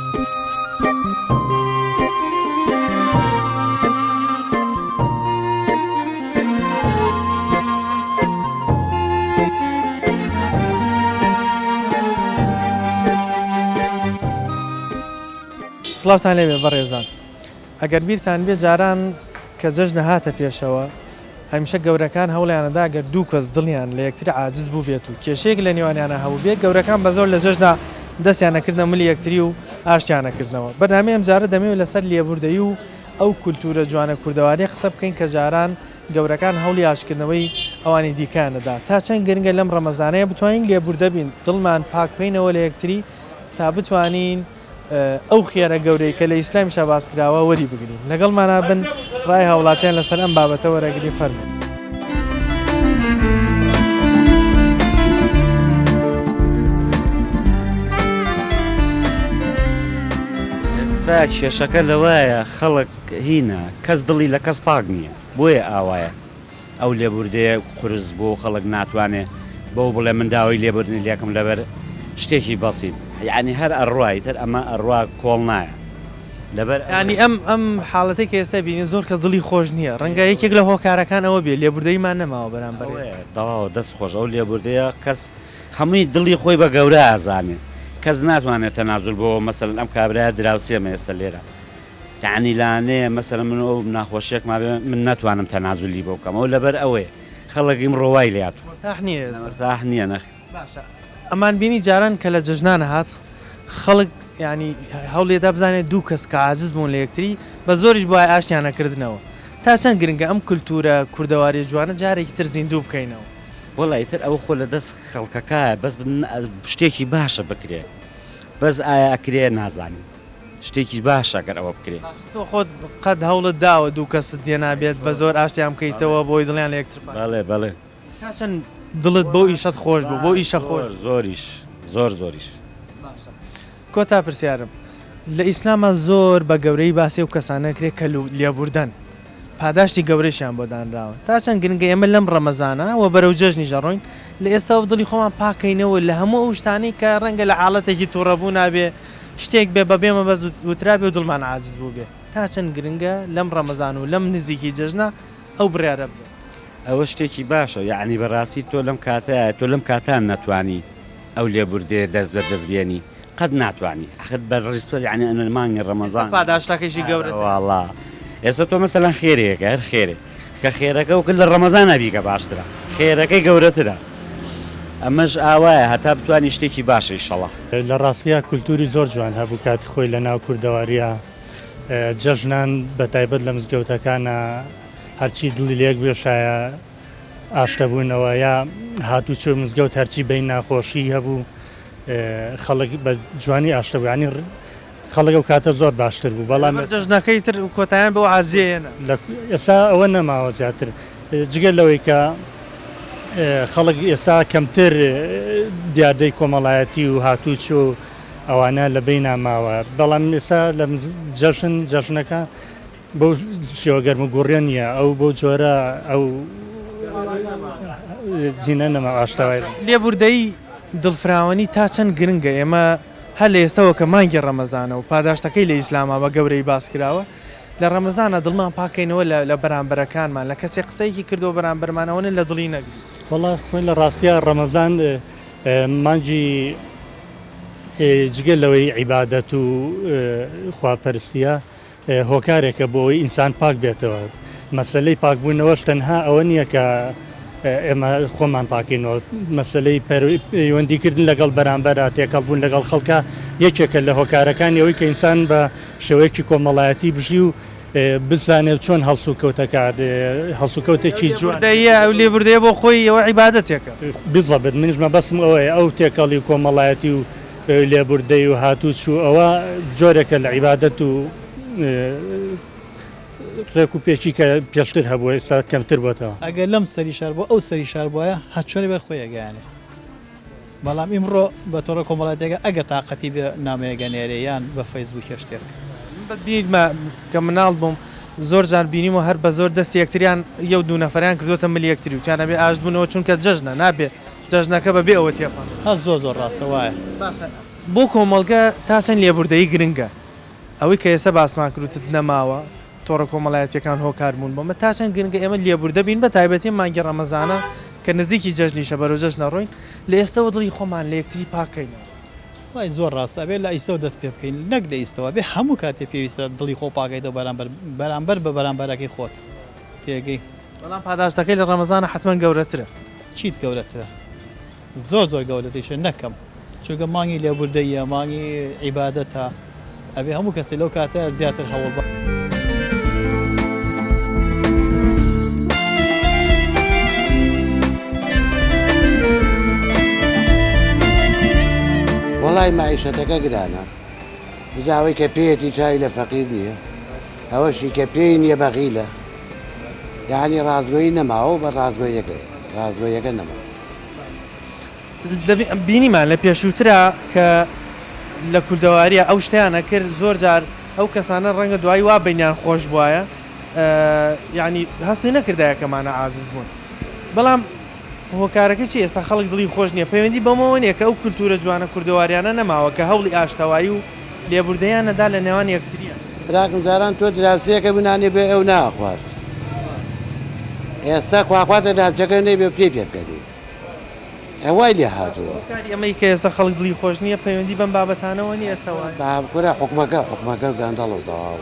سڵاوتان لێبێ بەڕێزان ئەگەر بیرتان بێ جاران کە جەژنە هاتە پێشەوە هەمیشە گەورەکان هەوڵیانەدا گەر دوو کەس دڵیان لە یەکتر عاجز بووبێت و کێشەیەک لە نێوانیانە هەبووبێت گەورەکان بە زۆر لە جەژنا دەستیان ئەکردنە ملی یەکتری و ئاشتیان ئەکردنەوە. بەرنامەی ئەمجارە دەمەوێت لەسەر لێبوردەیی و ئەو کولتوورە جوانە کوردەواریە قسە بکەین کە جاران گەورەکان هەوڵی ئاشتکردنەوەی ئەوانی دیکەیان دەدا. تا چەند گرنگە لەم ڕەمەزانەیە بتوانین لێبوردە بین، دڵمان پاک بکەینەوە لە یەکتری تا بتوانین ئەو خێرە گەورەی کە لە ئیسلامیشا باس کراوە وەری بگرین. لەگەڵمانا بن ڕای هاوڵاتیان لەسەر ئەم بابەتە وەرەگرین فەرموون. ئێستا کێشەکە لەوایە خەڵک هینە کەس دڵی لە کەس پاک نییە بۆیە ئاوایە. ئەو لێبوردەیە قورس بوو خەڵک ناتوانێ بەو بڵێ من داوای لێبوردنی لێکم لەبەر شتێکی بەسیت یعنی هەر ئەڕوا ئیتر ئەمە ئەڕوا کۆڵ نایە لەبەر یعنی ئەم ئەم حاڵەتەی کە ئێستا بینی زۆر کەس دڵی خۆش نییە ڕەنگە یەکێک لە هۆکارەکان ئەوە بێ لێبوردەیمان نەماوە بەرامبەر تەواو دەست خۆش ئەو لێبوردەیە کەس هەمووی دڵی خۆی بە گەورە ئازانێ کەس ناتوانێت تەنازول بۆ مەسەلەن ئەم کابرایە دراوسێمە ئێستا لێرە یەعنی لانەیە مەسەلەن من و ئەو ناخۆشیەک مابێ من نەتوانم تەنازولی بۆ بکەم ئەو لەبەر ئەوەیە خەڵک ئیمڕۆ وای لێ هاتووە مورتاح نییە ئێستا مورتاح نییە نەخێر. باشە ئەمان بینی جاران کە لە جەژنان هات خەڵک یانی هەوڵێدا بزانێت دوو کەس کە عاجز بوون لە یەکتری بە زۆریش بوایە ئاشتیان ئەکردنەوە تا چەند گرنگە ئەم کلتورە کوردەواریە جوانە جارێکی تر زیندوو بکەینەوە؟ وەڵا ئیتر ئەوە خۆ لە دەست خەڵکەکایە بەس شتێکی باشە بکرێ بەس ئایا ئەکرێ نازانین. شتێکی باشە گەر ئەوە بکرێ. باشە تۆ خۆت قەت هەوڵت داوە دوو کەست تێنابێت بە زۆر ئاشتیان بکەیتەوە بۆی دڵیان لە یەکتر پاک بەڵێ بەڵێ. تا چەند دڵت بەو ئیشەت خۆش بوو بەو ئیشە خۆش زۆر زۆریش زۆر زۆریش. باشە کۆتا پرسیارم لە ئیسلاما زۆر بە گەورەیی باسی ئەو کەسانە کرێ کە لێبوردەن پاداشتی گەورەیشیان بۆ دانراوە. تا چەند گرنگە ئێمە لەم ڕەمەزانە و بەرەو جەژنیش ئەڕۆین لە ئێستاوە دڵی خۆمان پاک کەینەوە لە هەموو ئەو شتانەی کە ڕەنگە لە حاڵەتێکی توڕەبوونا بێ شتێک بێ بە بێ مەبەست وترابێ و دڵمان عاجز بووبێ. تا چەند گرنگە لەم ڕەمەزان و لەم نزیکی جەژنە ئەو بڕیارە بدەین. ئەوە شتێکی باشە یەعنی بەڕاستی تۆ لەم کاتەیە تۆ لەم کاتە نەتوانی ئەو لێبوردەیە دەست بە دەست بێنی قەت ناتوانی ئەخر بە ڕیسپەت یعنی ئەنە مانگی ڕەمەزان ئێستا پاداشتەکەیشی گەورەترە. واڵا ئێستا تۆ مەسەلەن خێرێکە هەر خێرێ کە خێرەکە و کرد لە ڕەمەزانا بیکە باشترە خێرەکەی گەورەترە ئەمەش ئاوایە هەتا بتوانی شتێکی باشە ئیشەڵا. لە ڕاستیا کولتوری زۆر جوان هەبوو کاتی خۆی لە ناو کوردەواریا جەژنان بە تایبەت لە مزگەوتەکانا هەرچی دڵی لێک بێشایە ئاشتەبوونەوە یا هاتوچۆی مزگەوت هەرچی بەین ناخۆشی هەبوو خەڵک بە جوانی ئاشتە بوو یانی خەڵک ئەو کاتە زۆر باشتر بوو بەڵام لەبەر جەژنەکەی تر کۆتایان بەو عازیە هێنا. لە ئێستا ئەوە نەماوە زیاتر جگە لەوەی کە خەڵک ئێستا کەمتر دیاردەی کۆمەڵایەتی و هاتوچۆ و ئەوانە لە بەینا ماوە بەڵام ئێستا لە جەژن جەژنەکە بەو شێوە گەرم و گوڕیە نییە ئەو بەو جۆرە ئەو هینە نەما ئاشتەوای. لێبوردەیی دڵفراوانی تا چەند گرنگە ئێمە هەر لە ئێستەوە کە مانگی ڕەمەزانە و پاداشتەکەی لە ئیسلاما بە گەورەی باس کراوە لە ڕەمەزانا دڵمان پاک کەینەوە لە لە بەرامبەرەکانمان لە کەسێ قسەیەکی کردووە بەرامبەرمان ئەوەنە لە دڵی نەگرین. وەڵا خۆی لە ڕاستیا ڕەمەزان مانگی جگە لەوەی عیبادەت و خواپەرستیە هۆکارێکە بۆ ئەوەی ئینسان پاک بێتەوە، مەسەلەی پاکبوونەوەش تەنها ئەوە نییە کە ئێمە خۆمان پاکینەوە، مەسەلەی پەیوەندیکردن لەگەڵ بەرامبەرا، تێکەڵبوون لەگەڵ خەڵکا یەکێکە لە هۆکارەکانی ئەوەی کە ئینسان بە شێوەیەکی کۆمەڵایەتی بژی و بزانێت چۆن هەڵسوکەوت دەکات، هەڵسوکەوتێکی جوان. لێبوردەییە، ئەو لێبوردەیە بۆ خۆی ئەوە عیبادەتێکە. بزەبت، منیش مەبەستم ئەوەیە ئەو تێکەڵی کۆمەڵایەتی و لێبوردەی و هاتوو چوو ئەوە جۆرێکە لە عیبادەت و ڕێک و پێکی کە پێشتر هەبووە ئێستا کەمتر بۆتەوە. ئەگەر لەم سەری شار بۆ ئەو سەری شار بوایە هەرچۆنێ بێت خۆی ئەگەیانێ بەڵام ئیمڕۆ بە تۆڕە کۆمەڵایەتیەکان ئەگەر تاقەتی بێ نامەیەک ئەنێرێ یان بە فەیسبووکێ شتێک. من بە بیرمە کە مناڵ بووم زۆر جار بینیومە هەر بە زۆر دەستی یەکتریان یەو دوو نەفەریان کردۆتە ملی یەکتری وتیان ئەبێ ئاشت بنەوە چونکە جەژنە نابێ جەژنەکە بە بێ ئەوە تێپەڕێ. ها زۆر زۆر ڕاستە وایە. باشە. بۆ کۆمەڵگە تا چەند لێبوردەیی گرنگە؟ ئەوەی کە ئێستا باسمان کرد وتت نەماوە، تۆڕە کۆمەڵایەتییەکان هۆکار بوون بۆمە، تا چەند گرنگە ئێمە لێبوردە بین بە تایبەتی ئەم مانگی ڕەمەزانە کە نزیکی جەژنیشە بەرەو جەژن ئەڕۆین، لە ئێستەوە دڵی خۆمان لە یەکتری پاک کەینەوە. وەڵای زۆر ڕاستە ئەبێ لە ئیستەوە دەست پێ بکەین نەک لە ئیستەوە ئەبێ هەموو کاتێ پێویستە دڵی خۆ پاکەیتەوە بەرامبەر بەرامبەر بە بەرامبەرەکەی خۆت تێگەی. بەڵام پاداشتەکەی لە ڕەمەزانە حەتمەن گەورەترە. چیت گەورەترە؟ زۆر زۆر گەورەتریشە نەک کەم چونکە مانگی لێبوردەییە مانگی عیبادەتە ئەبێ هەموو کەسێ لەو کاتە زیاتر هەوڵ بە. وەڵای مەعیشەتەکە گرانە ئینجا ئەوەی کە پێیەتی چاوی لە فەقیر نییە ئەوەشی کە پێی نییە بەغیلە یعنی ڕاستگۆیی نەماوە بە ڕاستگۆیەکەی ڕاستگۆیەکە نەماوە. بینیمان لە پێشووترا کە لە کوردەواریە ئەو شتەیان ئەکرد زۆر جار ئەو کەسانە ڕەنگە دوایی وا بینیان خۆش بوایە یعنی هەستی نەکردایە کەمانە عاجز بوون بەڵام هۆکارەکەی چی ئێستا خەڵک دڵی خۆش نییە پەیوەندی بەمەوە نییە کە ئەو کولتوورە جوانە کوردەواریانە نەماوە کە هەوڵی ئاشتەوایی و لێبوردەیان نەدا لە نێوان یەکتریان. براکم جاران تۆ دراوسێکە بوو نانی بێ ئەو ناخوارد ئێستا خواخواتە دراوسێکە نەیبێ پێی پێ بکەنی ئە وای لێ هاتووە. هۆکاری ئەمەی کە ئێستا خەڵک دڵی خۆش نییە پەیوەندی بەم بابەتانەوە نییە ئێستا وایە؟ باب کورە حوکمەکە حوکمەکە گەندەڵ و تەواو.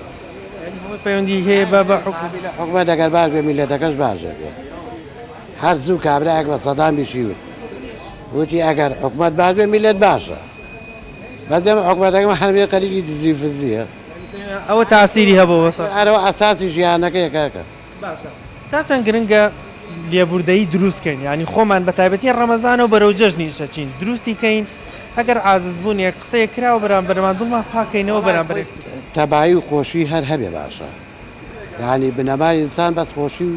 یانی هەمووی پەیوەندی هەیە بە بە حوکم. حوکمەت ئەگەر باش بێ میللەتەکەش باش دەبێ. هەر زوو کابرایەک بە سەدامیشی وت وتی ئەگەر حکومەت باش بێ میللەت باشە بەس ئێمە حکومەتەکەمان هەر بێ خەریکی دزی فزیە. ئەوە تاسیری هەبوو بەسەر. ئەرەوە ئەساسی ژیانەکەیە کاکە. باشە تا چەند گرنگە لێبوردەیی دروست کەین یانی خۆمان بە تایبەتی ڕەمەزانە و بەرەو جەژنیش ئەچین دروستی کەین ئەگەر عازز بوونێک قسەیەک کراوە بەرامبەرمان دڵمان پاکەینەوە بەرامبەر تەبایی و خۆشی هەر هەبێ باشە. یانی بنەمای ئینسان بەس خۆشی و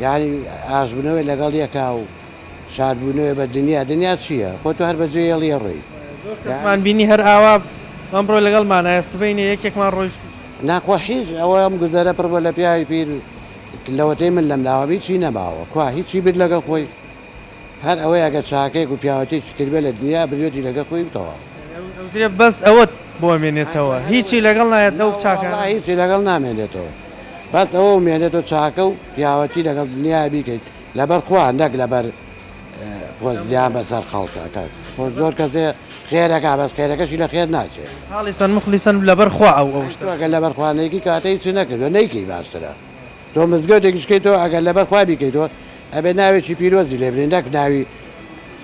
یانی ئاشبوونەوەی لەگەڵ یەکا و شادبوونەوەی بە دنیا دنیا چییە خۆ تۆ هەر بەجێ هێڵی ئەڕۆی کەسمان بینی هەر ئاوا ئەمڕۆ لەگەڵمانایە سبەینێ یەکێکمان ڕۆیشت ناخوا هیچ ئەوە ئەم گوزەرە پڕ بووە لە پیاوی پیر لەوەتەی من لەم لاوەم هیچی نەماوە کوا هیچی بیر لەگەڵ خۆی هەر ئەوەی ئەگەر چاکەیەک و پیاوەتیەکی کردبێ لە دنیا بردوێتی لەگەڵ خۆی و تەواو. ئەوترێ بەس ئەوەت بۆ ئەمێنێتەوە هیچی لەگەڵ نایەت ئەو چاکانە. وەڵا هیچی لەگەڵ نامێنێتەوە بەس ئەوە مێنێتەوە چاکە و پیاوەتی لەگەڵ دنیا بیکەیت لەبەر خوا نەک لەبەر پۆزلیان بەسەر خەڵکە کاکە خۆ زۆر کەسێ خێرەکا بەس خێرەکەشی لە خێر ناچێ. خاڵیسەن موخلیسەن لەبەر خوا ئەو ئەو شتە. ئەگەر لەبەر خوا نەیکەی کەواتە هیچی نەکردوە نەیکەی باشترە. تۆ مزگەوتێکیش کەیتەوە ئەگەر لەبەر خوا بیکەیتەوە ئەبێ ناوێکی پیرۆزی لێ بنێی نەک ناوی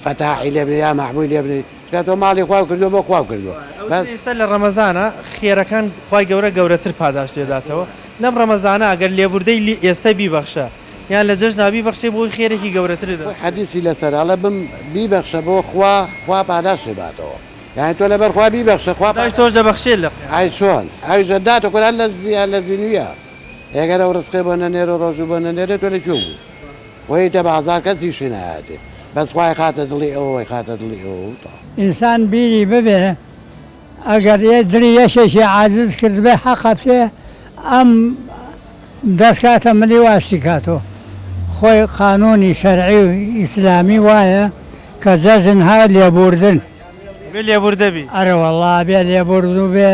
فەتاحی لێ بنێی یا مەحموی لێ بنێی چونکە تۆ ماڵی خواو کردووە بۆ خواو کردووە بەس. ئێستا لە ڕەمەزانە خێرەکان خوای گەورە گەورەتر پاداشت دەداتەوە لەم ڕەمەزانە ئەگەر لێبوردەی ئێستا بیبەخشە یان لە جەژنا بیبەخشێ بۆی خێرێکی گەورەترت دەست. حەدیسی لەسەرە ئەڵێ بم بیبەخشە بۆ خوا خوا پاداشتت باتەوە یانی تۆ لەبەر خوا بیبەخشە خوا خوداش تۆش دەبەخشێت لە قیامەت. ئای چۆن ئەویش دەتداتەوە کورە هەر لە زینویە. ئەگەر ئەو ڕزقەی بۆ نەنێرێ ڕۆژوو بۆ نەنێرێ تۆ لە کوێ بووی؟ خۆ یتە بازاڕ کەسیشی نایاتێ بەس خوای خاتە دڵی ئەوە وەی خاتە دڵی ئەوە و تەواو. ئینسان بیری ببێ ئەگەر دڵی یەکێکی عاجز کردبێ حەقە بچێ ئەم دەست کاتە ملی و ئاشتی کاتۆ خۆی قانونی شەرعی و ئیسلامی وایە کە جەژن ها لێبوردن. ئەبێ لێبوردە بی. ئەرەوەڵا ئەبێ لێبوردوو بێ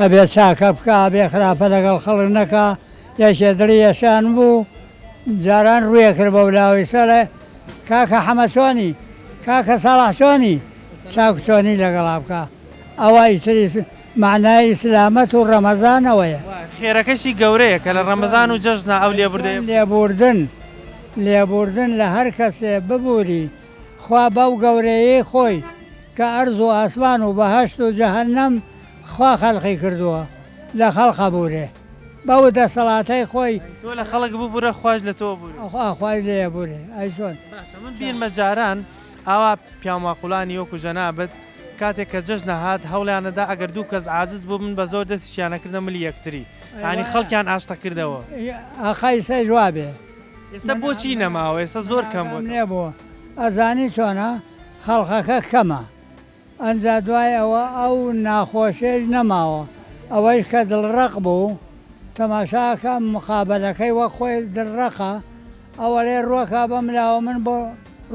ئەبێ چاکە بکا ئەبێ خراپە لەگەڵ خەڵک نەکا یەکێ دڵی یەشان بوو جاران ڕوویە کرد بەو لاوەی سەڵێ کاکە حەمە چۆنی کاکە ساڵح چۆنی چاک چۆنی لەگەڵا بکا ئەوە ئیتر مەعنای ئیسلامەت و ڕەمەزان ئەوەیە. خێرەکەشی گەورەیە کە لە ڕەمەزان و جەژنا ئەو لێبوردەیە. لێبوردن لێبوردن لە هەر کەسێ ببوری خوا بەو گەورەیەی خۆی کە ئەرز و ئاسمان و بەهەشت و جەهەنەم خوا خەلقی کردووە لە خەڵق ئەبورێ بەو دەسەڵاتەی خۆی. تۆ لە خەڵک ببورە خواش لە تۆ ئەبورێ. خواش لێ ئەبورێ ئەی چۆن. باشە من بیرمە جاران ئاوا پیاوماقوڵانی وەکو جەنابت کاتێک کە جەژن ئەهات هەوڵیان ئەدا ئەگەر دوو کەس عاجز بووبن بە زۆر دەستیشیان ئەکردە ملی یەکتری یانی خەڵکیان ئاشتەکردەوە. ئاخە ئیسەیش وابێ. ئێستا بۆچی نەماوە ئێستا زۆر کەم بۆتەوە. نیە بۆ ئەزانی چۆنە خەڵقەکە کەمە ئەنجا دوای ئەوە ئەو ناخۆشیەش نەماوە ئەوەیش کە دڵ ڕەق بوو تەماشا ئەکا مقابەلەکەی وەک خۆی دڵ ڕەقە ئەو ئەڵێ ڕوەکا بەملاوە من بۆ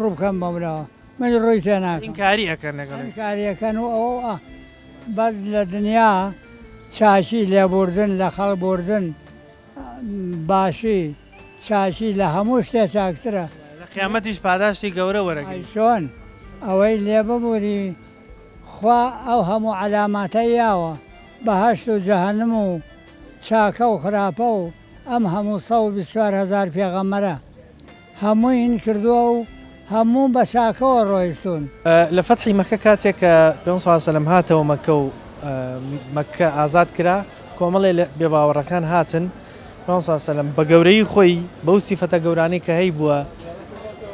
ڕووبکەم بەملاوە. من ڕووی تێ ناکەم. ئینکاری ئەکەن لەگەڵ یەک. ئینکاری ئەکەن و ئەوە و ئا. بەس لە دنیا چاکی لێبوردن لە خەڵک بوردن باشی چاکی لە هەموو شتێ چاکترە. لە قیامەتیش پاداشتی گەورە وەرەگری. ئەی چۆن ئەوەی لێ ببوری خوا ئەو هەموو عەلاماتەی یاوە بەهەشت و جەهەنم و چاکە و خراپە و ئەم هەموو 124 هەزار پێغەمبەرە هەمووی هین کردووە و هەموو بە چاکەوە ڕۆیشتوون. لە فەتحی مەککە کاتێک کە پێغەمبەر صلی اللە علیە وسلم هاتەوە مەککە و مەککە ئازاد کرا کۆمەڵێ لە بێباوەڕەکان هاتن پێغەمبەر صلی اللە علیە وسلم بە گەورەیی خۆی بەو سیفەتە گەورانەی کە هەیبووە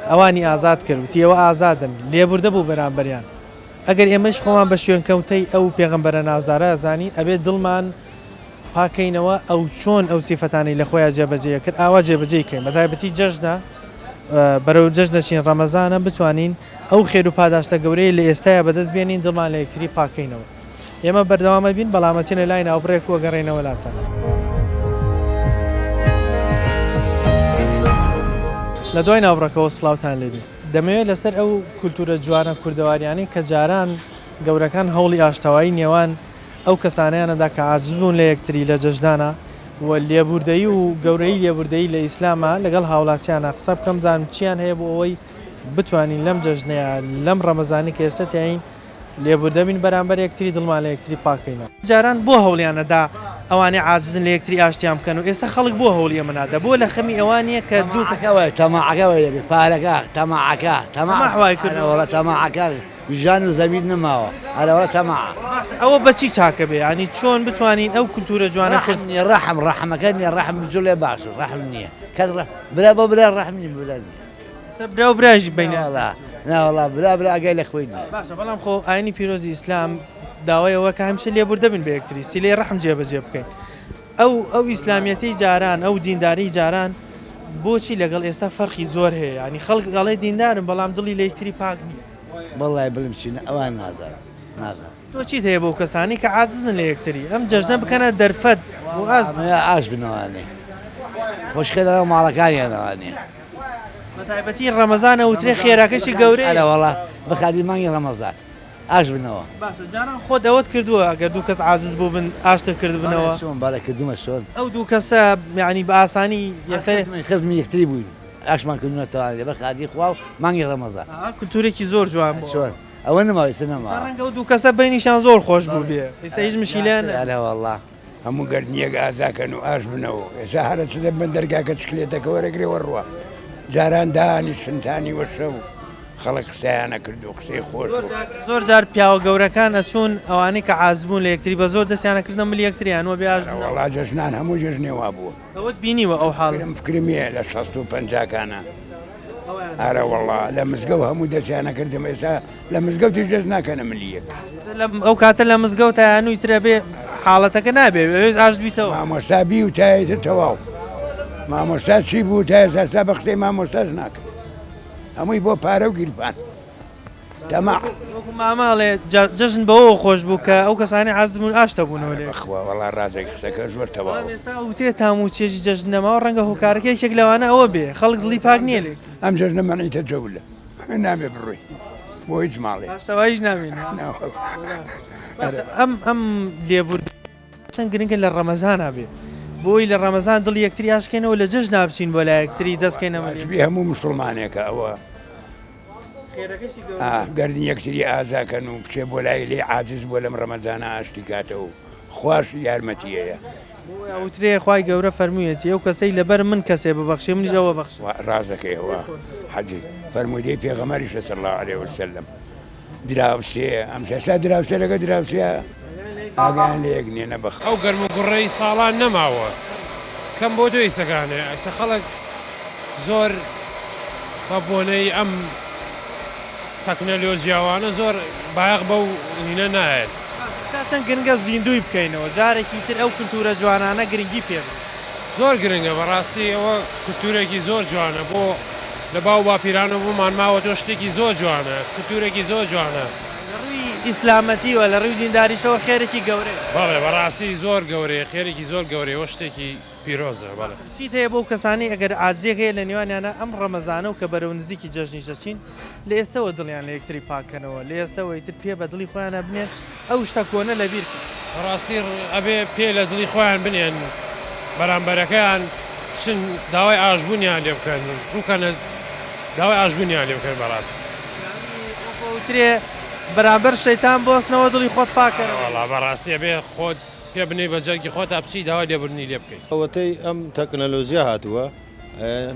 ئەوانی ئازاد کرد وتی ئێوە ئازادن لێبوردە بوو بەرامبەریان ئەگەر ئێمەش خۆمان بە شوێنکەوتەی ئەو پێغەمبەرە نازدارە زانین ئەبێت دڵمان پاکەینەوە ئەو چۆن ئەو سیفەتانەی لە خۆیا جێبەجێ کرد ئاوا جێبەجێی کەین بەتایبەتی جەژنە بەرەو جەژنە چین ڕەمەزانە بتوانین ئەو خێر و پاداشتە گەورەیە لە ئێستایا بەدەست بێنین دڵمان لە یەکتری پاکەینەوە ئێمە بەردەوامە بین بەڵام ئەچینە لای ناوبڕێک و ئەگەڕێینەوە لاتان. لە دوای ناوبڕەکەوە سڵاوتان لێبێ دەمەوێت لەسەر ئەو کولتوورە جوانە کوردەواریانەی کە جاران گەورەکان هەوڵی ئاشتەوایی نێوان ئەو کەسانەیان ئەدا کە عاجز بوون لە یەکتری لە جەژنانا و لێبوردەیی و گەورەیی لێبوردەیی لە ئیسلاما لەگەڵ هاوڵاتیانا قسە بکەم بزانم چیان هەیە بۆ ئەوەی بتوانین لەم جەژنەیا لەم ڕەمەزانی کە ئێستا تیاین لێبوردە بین بەرامبەر یەکتری دڵمان لە یەکتری پاکەینەوە. جاران بۆ هەوڵیان ئەدا ئەوانەی عاجزن لە یەکتری ئاشتیان بکەن و ئێستا خەڵک بۆ هەوڵی ئەمە نادا بۆ لە خەمی ئەوە نیە کە دوو تەماعەکە وای تەماعەکە وای لێ بێ پارەکە تەماعەکە تەماع وای کردووە. ئەرە وەڵا تەماعەکە ژان و زەمین نەماوە ئەرەوەڵا تەماعە. باشە ئەوە بەچی چاکە بێ یانی چۆن بتوانین ئەو کولتورە جوانە کورد. ڕەحم نیە ڕەحم ڕەحمەکە نیە ڕەحم بجوڵێ باشە ڕەحم نیە کەس ڕە برا بۆ برا ڕەحم نیە برا نیە. ئێستا برا و برایش بینیان ناوەڵا ناوەڵا برا برا ئاگای لە خۆی نیە. باشە بەڵام خۆ ئاینی پیرۆزی ئیسلام داوای ئەوە کە هەمیشە لێبوردە بین بە یەکتری سیلەی ڕەحم جێبەجێ بکەین ئەو ئەو ئیسلامیەتەی جاران ئەو دینداری جاران بۆچی لەگەڵ ئێستا فەرقی زۆر هەیە ینی خەڵک ئەڵێ دیندارم بەڵام دڵی لە یەکتری پاک نییە. وەڵای بڵێم چی نا ئەوان نازانم نازانم. تۆ چیت هەیە بۆ کەسانی کە عاجزن لە یەکتری ئەم جەژنە بکەنە دەرفەت بۆ ئاش ئەمەیە ئاش بنەوانێ خۆشخێ لەناو ماڵەکانیانەوانێ. بە تایبەتی ڕەمەزانە وترێ خێراکەشی گەورەیە. ئەرە وەڵا بەخاتی مانگی ڕەمەزان. ئاش بنەوە. باشە جاران خۆت ئەوەت کردووە ئەگەر دوو کەس عاجز بووبن ئاشتت کردبنەوە؟ بەڵێ چۆن بەڵێ کردوومە چۆن. ئەو دوو کەسە یانی بە ئاسانی یەکسەر. خزمی یەکتری بووین ئاشمان کردوونەتەوە لەبەر خاتری خوا و مانگی ڕەمەزان. ئا کولتوورێکی زۆر جوان بوو. چۆن ئەوە نەماوە ئیستا نەماوە. ئیستا ڕەنگە ئەو دوو کەسە بەینیشیان زۆر خۆش بووبێ ئیستا هیچ مشکیلەیان نەبێ. ئەرێ وەڵا. هەموو گەردنیەک ئازا کەن و ئاش بنەوە ئێستا هەرە چ دەبن دەرگاکە چکلێتەکە وەرەگرێ وەڕوە جاران دانیشن تا نیوە شەو خەڵک قسەیانە کرد و قسەی خۆش بوو. زۆر جار پیاوە گەورەکان ئەچوون ئەوانەی کە عازبوون لە یەکتری بە زۆر دەستیان ئەکردە ملی یەکتریان وە بێ ئاش بنەوە. وەڵا جەژنان هەموو جەژنێ وا بووە. ئەوەت بینیوە ئەو حاڵە؟ فکرم فکرمیە لە شەست و پەنجاکانا. ئەرە وەڵا لە مزگەوت هەموو دەستیان ئەکردم ئێستا لە مزگەوتیش دەست ناکەنە ملی یەک. ئەو کاتە لە مزگەوتا یان ئیتر ئەبێ حاڵەتەکە نابێ ئەوێ ئاشت بیتەوە. مامۆستا بیوتایە ئیتر تەواو مامۆستا چی بوتایە ئێستا بە قسەی مامۆستاش ناکەن هەمووی بۆ پارە و گیرفان تەماع. وەکو مامە ئەڵێ جەژن بەوەوە خۆش بوو کە ئەو کەسانەی عازز بوون ئاشتە بوونەوە لێ. بەخوا وەڵا ڕازێک قسەکە زۆر تەواو. بەڵام ئێستا ئەوترێ تام و چێژی جەژن نەماوە ڕەنگە هۆکارەکە یەکێک لەوانە ئەوە بێ خەڵک دڵی پاک نییە لێ. ئەم جەژنە مەنعیتە جەولە نابێ بڕۆی بۆ هیچ ماڵێ. ئاشتەواییش نامێنێ. باشە ئەم ئەم لێبوردن چەند گرنگە لە ڕەمەزانا بێ بۆی لە ڕەمەزان دڵی یەکتری ئاشکەینەوە لە جەژنا بچین بۆ لای یەکتری دەستکەینە ملی. واجبی هەموو موسڵمانێکە ئەوە گەردن یەکتری ئازا کەن و بچێ بۆ لای لێی عاجز بووە لەم ڕەمەزانە ئاشتی کاتەوە و خواش یارمەتی ئەیە. بۆیە ئەوترێ خوای گەورە فەرموویەتی ئەو کەسەی لەبەر من کەسێ ببەخشێ منیش ئەو ئەبەخشم. ڕاست دەکەی ئەوە حەدیس فەرموودەی پێغەمبەریشە صلی اللە علیە وسلم. دراوسێ ئەم سێسا دراوسێ لەگە دراوسێ ئاگایان لە یەک نییە نەبەخ. ئەو گەرم و گوڕەی ساڵان نەماوە کەم بۆ دوێ ئیسەکانێ ئیسە خەڵک زۆر بە بۆنەی ئەم تەکنەلۆجیاوانە زۆر بایەخ بەو هینە نایەن. تا چەند گرنگە زیندووی بکەینەوە جارێکی تر ئەو کلتورە جوانانە گرنگی پێ بدەین. زۆر گرنگە بەڕاستی ئەوە کلتورێکی زۆر جوانە بۆ لە باو باپیرانەوە بۆمان ماوەتەوە شتێکی زۆر جوانە کلتورێکی زۆر جوانە. لە ڕووی ئیسلامەتی و لە ڕووی دینداریشەوە خێرێکی گەورەیە. بەڵێ بەڕاستی زۆر گەورەیە خێرێکی زۆر گەورەیە وە شتێکی. پیرۆزە بەڵێ. چیت هەیە بۆ ئەو کەسانەی ئەگەر عاجزیەک هەیە لە نێوانیانا ئەم ڕەمەزانە و کە بەرەو نزیکی جەژنیش دەچین لە ئێستەوە دڵیان لە یەکتری پاک کەنەوە لە ئێستەوە ئیتر پێ بە دڵی خۆیانا بنێن ئەو شتە کۆنە لە بیر کەن. بەڕاستی ئەبێ پێ لە دڵی خۆیان بنێن بەرامبەرەکەیان بچن داوای ئاشبونیان لێ بکەن ڕوکەنە داوای ئاشبونیان لێ بکەن بەڕاستی. یانی وەکو ئەوترێ بەرامبەر شەیتان بۆستنەوە دڵی خۆت پاک کەرەوە. ئەرەوەڵا بەڕاستی ئەبێ خۆت پێ بنێی بە جەرگی خۆتا بچی داوای لێبوردنی لێ بکەی. ئەوەتەی ئەم تەکنەلۆژیا هاتووە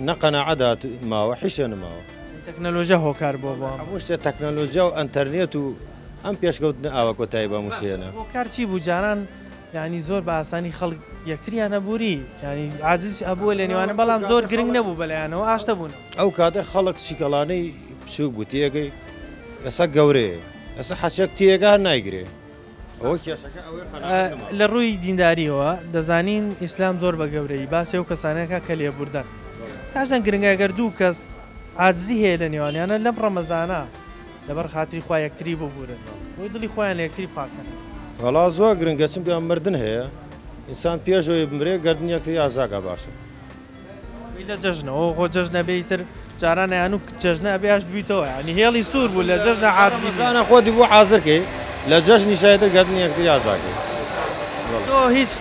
نە قەناعەت هات ماوە حیشە نەماوە. تەکنەلۆژیا هۆکار بووە بۆ ئەم. هەموو شتێ تەکنەلۆژیا و ئەنتەرنێت و ئەم پێشکەوتنە ئاوا کۆتایی بەم وشەیەنا. هۆکار چی بوو جاران یانی زۆر بە ئاسانی خەڵک یەکتریان ئەبووری یانی عاجز هەبووە لە نێوانە بەڵام زۆر گرنگ نەبوو بەلایانەوە ئاشتە بوون. ئەو کاتە خەڵک چیکەڵانەی بچووک بوو تێگەی ئێستا گەورەیە ئێستا حەچەک تێگا نایگرێ. لە ڕووی دینداریەوە دەزانین ئیسلام زۆر بە گەورەی باسی ئەو کەسانەکە کە لێبوردەن تا چەند گرنگە گەر دوو کەس عاجزی هەیە لە نێوانیانە لەم ڕەمەزانە لەبەر خاتری خوا یەکتری ببورن بۆی دڵی خۆیان لە یەکتری پاکەن. وەڵا زۆر گرنگە چونکە مردن هەیە ئینسان پێش ئەوەی بمرێ گەردنی یەکتری ئازاکا باشە. لە جەژنەوە خۆ جەژنە بێ ئیتر جاران ئەیان و جەژنە ئەبێ ئاشت بوویتەوە یانی هێڵی سوور بوو لە جەژنە عاجزی بوو. ڕەمەزانە خۆتی بۆ حازر کەی لە جەژنیشا ئیتر گەردنی یەکتری ئازاکەی. تۆ هیچ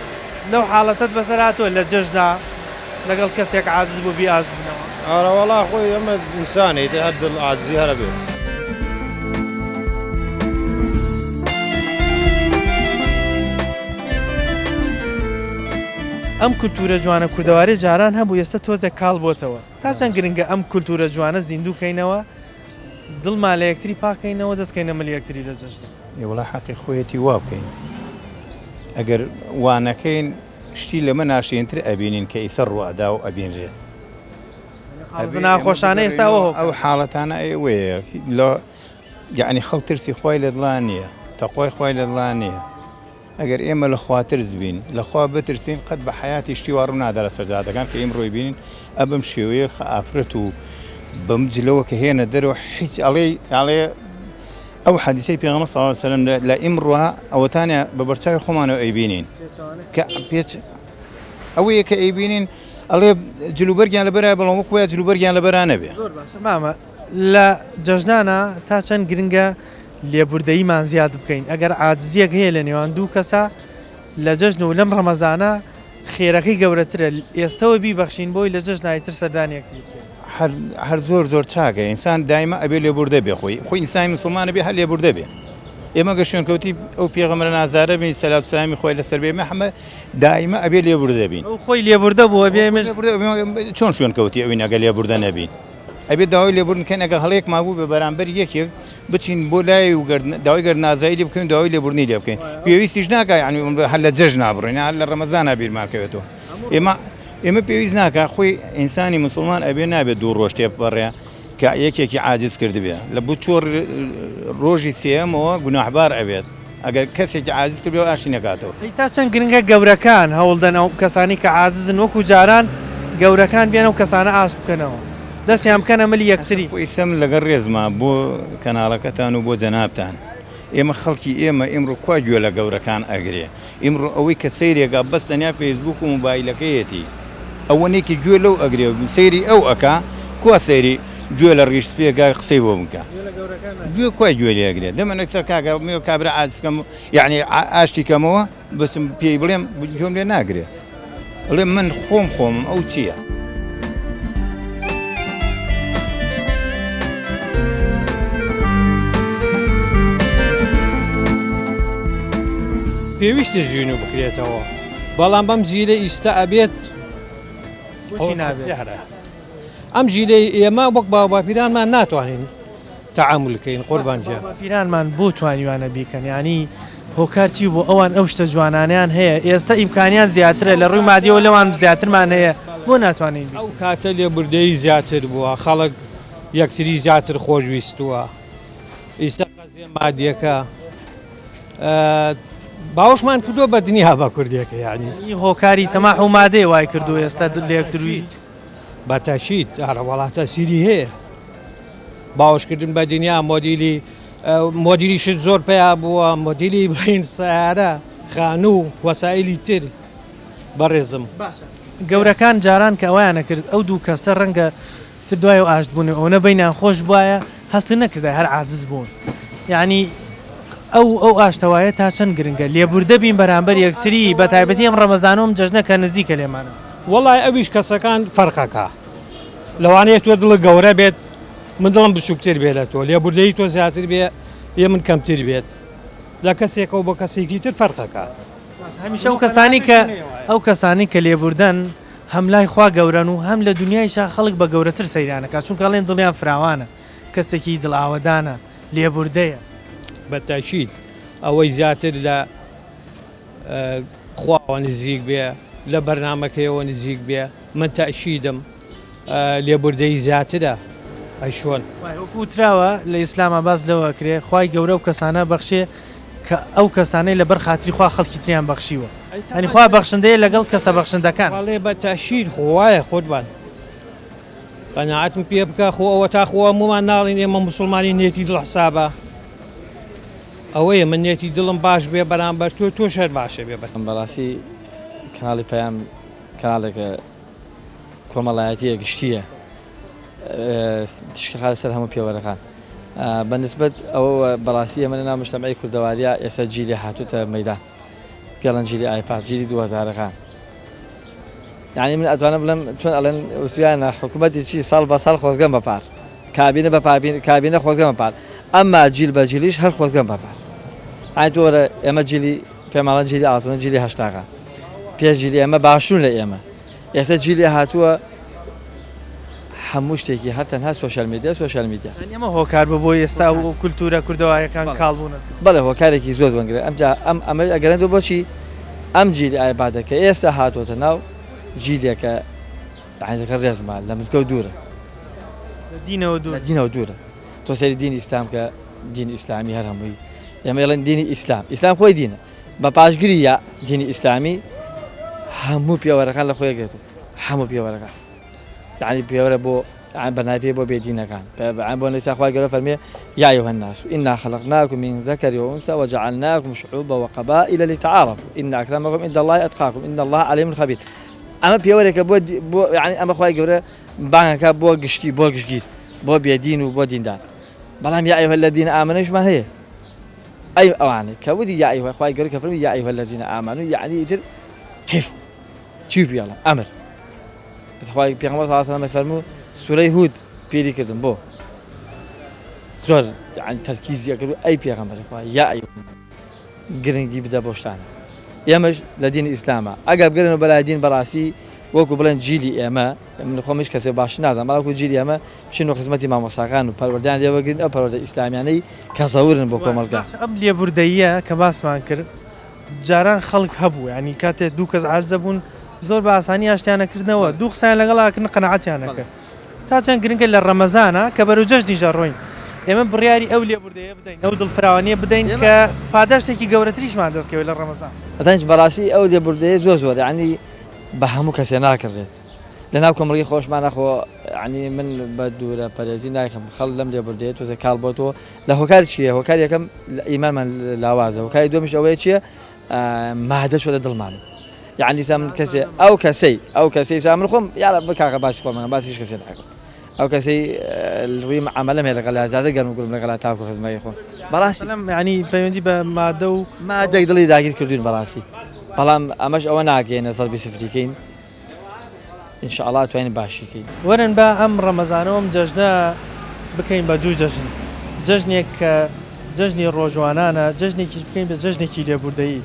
لەو حاڵەتەت بەسەر هاتووە لە جەژنا لەگەڵ کەسێک عاجز بووبی ئاشت ببنەوە؟ ئەرەوەڵا خۆی ئەمە ئینسانە ئیتر هەر دڵ عاجزی هەر ئەبێ. ئەم کولتوورە جوانە کوردەواری جاران هەبوو ئێستا تۆزێک کاڵ بۆتەوە تا چەند گرنگە ئەم کولتوورە جوانە زیندوو کەینەوە دڵمان لە یەکتری پاکەینەوە دەستکەینە ملی یەکتری لە جەژنە. ئێ وەڵا حەقی خۆیەتی وا بکەین ئەگەر وا نەکەین شتی لەمە ناشرینتر ئەبینین کە ئیسە ڕوئەدا و ئەبینرێت. حاڵەتە ناخۆشانە ئێستا ئەوە هۆکارە. ئەو حاڵەتانە ئەوەیە لە یەعنی خەڵک ترسی خوای لە دڵا نییە تەقوای خوای لە دڵا نییە. ئەگەر ئێمە لە خواترس بین، لە خوا بترسین قەت بە حەیاتی شتی وا ڕوو نادا لەسەر جادەکان کە ئیمڕۆی بینین ئە بەم شێوەیە خە ئافرەت و بەم جلەوە کە هێنە دەرەوە حیچ ئەڵێ ئەڵێ ئەو حەدیسەی پێغەمبەر صلی اللە علیه وسلم لە ئیمڕۆ ئەوەتانە بە بەرچاوی خۆمانەوە ئەیبینین کە پێچ ئەوەیە کە ئەیبینین ئەڵێ جلوبەرگیان لەبەرای بەڵام وەکو وایە جلوبەرگیان لەبەرا نەبێ. زۆر باشە مامە لە جەژنانا تا چەند گرنگە لێبوردەییمان زیاد بکەین ئەگەر عاجزیەک هەیە لە نێوان دوو کەسا لە جەژن و لەم ڕەمەزانە خێرەکەی گەورەترە ئێستەوە بیبەخشین بۆی لە جەژنای تر سەردانی یەکتری بکەین. هەر هەر زۆر زۆر چاکە ئینسان دایمە ئەبێ لێبوردە بێ خۆی خۆی ئینسانی مسوڵمان ئەبێ هەر لێبوردە بێ ئێمە گە شوێنکەوتی ئەو پێغەمبەرە نازدارە بین سەلات و سەلامی خوای لەسەر بێ ئێمە هەمە دایمە ئەبێ لێبوردە بین. ئەو خۆی لێبوردە بوو ئەبێ ئێمەش چۆن شوێنکەوتی ئەوین ئەگەر لێبوردە نەبین؟ ئەبێت داوای لێبوردن بکەین ئەگەر هەڵەیەکمان بوو بێ بەرامبەر یەکێک بچین بۆ لای و داوای گەردنئازایی لێ بکەین داوای لێبوردنی لێ بکەین پێویستیش ناکا یعنی هەر لە جەژنا بڕۆین هەر لە ڕەمەزانا بیرمان کەوێتەوە ئێمە ئێمە پێویست ناکا خۆی ئینسانی مسلمان ئەبێ نابێت دوو ڕۆژ تێپەڕێ کە یەکێکی عاجز کردبێ لە بۆ چۆر ڕۆژی سێیەمەوە گوناحبار ئەبێت ئەگەر کەسێکی عاجز کردبێ و ئاشتی نەکاتەوە. ئەی تا چەند گرنگە گەورەکان هەوڵدەن ئەو کەسانەی کە عاجزن وەکو جاران گەورەکان بێن ئەو کەسانە ئاشت بکەنەوە دەستیان بکەنە ملی یەکتری. خۆ ئیستا من لەگەڵ ڕێزما بۆ کەناڵەکەتان و بۆ جەنابتان ئێمە خەڵکی ئێمە ئیمڕۆ کوا گوێ لە گەورەکان ئەگرێ ئیمڕۆ ئەوەی کە سەیرێکا بەس تەنیا فەیسبوک و موبایلەکەیەتی ئەوەنەی کە گوێ لەو ئەگرێ و سەیری ئەو ئەکا کوا سەیری گوێ لە ڕیش سپیەکە قسەی بۆ بکە گوێ کوای گوێ لێ ئەگرێ دەمە نەکسە کاکە مێ کابرا عاجز کەم یعنی ئاشتی کەمەوە بچم پێی بڵێم گوێم لێ ناگرێ ئەڵێ من خۆم خۆمم ئەو چییە؟ پێویستە ژینو بکرێتەوە بەڵام بەم جیلە ئیستا ئەبێت بۆچی نابێت؟ ئەم جیلەی ئێمە وەک باوباپیرانمان ناتوانین تەعامول کەین قوربان گیان. باوباپیرانمان بۆ توانیوانە بیکەن یانی هۆکار چی بوو ئەوان ئەو شتە جوانانەیان هەیە ئێستا ئیمکانیان زیاترە لە ڕووی مادیەوە لەوان زیاترمان هەیە بۆ ناتوانین ئەو کاتە لێبوردەیی زیاتر بووە خەڵک یەکتری زیاتر خۆشویستووە ئیستا قەزیە مادیەکە باوەشمان کردووە بە دنیا بە کوردیەکە یانی. هۆکاری تەماح و مادەیە وای کردووە ئێستا لە یەکتروی. بە تاکید ئارە وەڵا تەسیری هەیە باوەشکردن بە دنیا مۆدیلی مۆدیلی شت زۆر پیا بووە مۆدیلی بڵین سیارە خانوو وەسایلی تر بەڕێزم. باشە گەورەکان جاران کە ئەوەیان ئەکرد ئەو دوو کەسە ڕەنگە ئیتر دوای ئەو ئاشت بوون ئەوەنە بەینیان خۆش بوایە هەستت نەکردایە هەر عاجز بوون یانی ئەو ئەو ئاشتەوایە تا چەند گرنگە لێبوردە بین بەرامبەر یەکتری بە تایبەتی ئەم ڕەمەزانە و ئەم جەژنە کە نزیکە لێمانەوە. وەڵای ئەویش کەسەکان فەرقەکا لەوانەیە تۆ دڵت گەورە بێت من دڵم بچووکتر بێ لە تۆ لێبوردەیی تۆ زیاتر بێ یە من کەمتر بێت لە کەسێکەوە بۆ کەسێکی تر فەرقەکا. هەمیشە ئەو کەسانی کە ئەو کەسانی کە لێبوردەن هەم لای خوا گەورەن و هەم لە دنیایشا خەڵک بە گەورەتر سەیریان ئەکات چونکە ئەڵێن دڵیان فراوانە کەسێکی دڵ ئاوەدانە لێبوردەیە. بە تاکید ئەوەی زیاتر لە خواوە نزیک بێ لە بەرنامەکەیەوە نزیک بێ من تاکیدم لێبوردەیی زیاترە ئەی چۆن؟ وایە وەکو وتراوە لە ئیسلاما باس لەوە ئەکرێ خوای گەورە ئەو کەسانە ئەبەخشێ کە ئەو کەسانەی لەبەر خاتری خوا خەڵکی تریان بەخشیوە یانی خوا بەخشندەیە لەگەڵ کەسە بەخشندەکان. بەڵێ بە تەئکید خۆ وایە خۆتبان قەناعەتم پێ بکە خۆ ئەوەتا خۆ هەموومان ناڵێین ئێمە موسڵمانین نێتی دڵ حسابە ئەوەیە من نێتی دڵم باش بێ بەرامبەر تۆ تۆش هەر باشە بێ بە. بەڕاستی کەناڵی پەیام کەناڵێکە کۆمەڵایەتیە گشتیە تیشک خاتە سەر هەموو پێوەرەکان بە نسبەت ئەوەوە بەڕاستی ئێمە لەناو مجتەمعی کوردەواریا ئێستا جیلی هاتووتە مەیدان پێڵەن جیلی ئایپاد جیلی دوهەزارەکان یعنی من ئەتوانم بڵێم چۆن ئەڵێن وتویانە حکوومەتی چی ساڵ بە ساڵ خۆزگەم بە پار کابینە بە پابین کابینە خۆزگەم بە پار ئەمما جیل بە جیلیش هەر خۆزگەم بە پار ئای تۆرە ئێمە جیلی پێماڵە جیلی ئاڵتونە جیلی هەشتاکان پێش جیلی ئێمە باشون لە ئێمە ئێستا جیلی هاتووە هەموو شتێکی هەر تەنها سۆشیال میدیا سۆشیال میدیا. یانی ئەمە هۆکار بوو بۆ ئێستا ئەو کولتوورە کوردەوایەکان کاڵ بوونەتەوە. بەڵێ هۆکارێکی زۆر زۆر گرنگ ئەمجا ئەم ئەمە ئەگەرێنەوە بۆچی ئەم جیلی ئایپادە کە ئێستا هاتووەتە ناو جیلێکە یانی دەکە ڕێزمان لە مزگەوت دوورە لە دینەوە دوورە لە دینەوە دوورە تۆ سەیری دینی ئیسلام کە دینی ئیسلامی هەر هەمووی ئێمە ئەڵێن دینی ئیسلام ئیسلام خۆی دینە بە پاشگری یا دینی ئیسلامی هەموو پێوەرەکان لە خۆی گرێت هەموو پێوەرەکان یعنی پێوەرە بۆ بەناپێ بۆ بێدینەکان بۆ نەیسا خوای گەورە فەرمێ یا أيها الناس إنا خلقناكم من ذكر وأنثى وجعلناكم شعوبا وقبائل لتعارفوا إن أكرمكم عند الله أتقاكم إن الله عليم خبير ئەمە پێوەرێکە بۆ بۆ یعنی ئەمە خوای گەورە بانگەکە بۆ گشتی بۆ گشتگیر بۆ بێدین و بۆ دیندار بەڵام یا أيها الذين آمنوا شمان هەیە ئەی ئەوانەی کە وتی یا أيها خوای گەورە کە فەرمی یا أيها الذين آمنوا یعنی ئیتر قف چی پێڵم ئەمر خوای پێغەمبەر صلی الله علیه و سلم فەرموو سورەی هود پیری کردم بۆ زۆر یعنی تەرکیزی ئەکرد و ئەی پێغەمبەری خوا یا ئەی گرنگی بدە بۆ شتانە ئێمەش لە دینی ئیسلامە ئەگەر بگەرێنەوە بەلای دین بەڕاستی وەکو بڵێن جیلی ئێمە من خۆم هیچ کەسێ باش نازانم بەڵام وەکو جیلی ئێمە بچین و خزمەتی مامۆستاکان و پەروەردەیان لێ وەرگرین ئەو پەروەردە ئیسلامیانەی کە زەورن بۆ کۆمەڵگا. باشە ئەم لێبوردەییە کە باسمان کرد جاران خەڵک هەبوو یانی کاتێ دوو کەس عاجز دەبوون زۆر بە ئاسانی ئاشتیان ئەکردنەوە دوو قسەیان لەگەڵ ئەکردن قەناعەتیان ئەکرد تا چەند گرنگە لە ڕەمەزانە کە بەرەو جەژنیش ئەڕۆین ئێمە بڕیاری ئەو لێبوردەیە بدەین ئەو دڵفراوانیە بدەین کە پاداشتێکی گەورەتریشمان دەستکەوێت لە ڕەمەزان. ئەزانیت بەڕاستی ئەو لێبوردەیە زۆر زۆر یانی بە هەموو کەسێ ناکڕێت لەناو کۆمەڵگەی خۆشمانە خۆ یانی من بە دوورە پەرێزی نایخەم خەڵ لەم لێبوردەیە تۆزێ کاڵ بۆتەوە لە هۆکار چییە هۆکار یەکەم ئیمانمان لاوازە هۆکاری دووەمیش ئەوەیە چییە مادە چۆتە دڵمان یعنی سا من کەسێ ئەو کەسەی ئەو کەسەی سا من خۆم یاڵە بکاکە باسی خۆم باسی هیچ کەسێ ناکەم ئەو کەسەی ڕووی معامەلەم هەیە لەگەڵ زیاتر گەرم و گوڕم لەگەڵ تاکو خزمەکەی خۆم بەڕاستی یعنی پەیوەندی بە مادە و مادەێک دڵی داگیر کردوین بەڕاستی بەڵام ئەمەش ئەوە ناگەیەنێ زەربی سفری کەین ان شاء اللە ئەتوانین باشی کەین. وەرن با ئەم ڕەمەزانە و ئەم جەژنە بکەین بە دوو جەژن، جەژنێک کە جەژنی ڕۆژوانانە، جەژنێکیش بکەین بە جەژنێکی لێبوردەیی.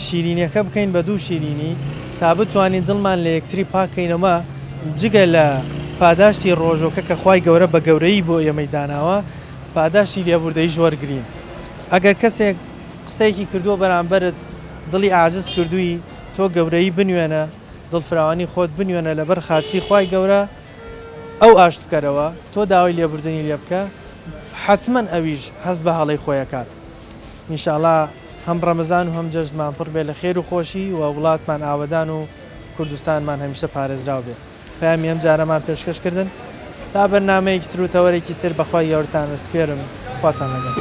شیرینیەکە بکەین بە دوو شیرینی تا بتوانین دڵمان لە یەکتری پاک کەینەوە، جگە لە پاداشتی ڕۆژوەکە کە خوای گەورە بە گەورەیی بۆ ئێمەی داناوە، پاداشتی لێبوردەییش وەرگرین. ئەگەر کەسێک قسەیەکی کردووە بەرامبەرت دڵی عاجز کردووی، تۆ گەورەیی بنوێنە، دڵفراوانی خۆت بنوێنە لەبەر خاتری خوای گەورە ئەو ئاشت بکەرەوە، تۆ داوای لێبوردنی لێ بکە، حەتمەن ئەویش هەست بە هەڵەی خۆی ئەکات. ان شاء اللە هەم ڕەمەزان و هەم جەژنمان پڕ بێ لە خێر و خۆشی و وڵاتمان ئاوەدان و کوردستانمان هەمیشە پارێزراو بێ. پەیامی ئەم جارەمان پێشکەش کردن. تا بەرنامەیەکی تر و تەوەرێکی تر بەخوای گەورەتان ئەسپێرم. خواتان لەگەڵ.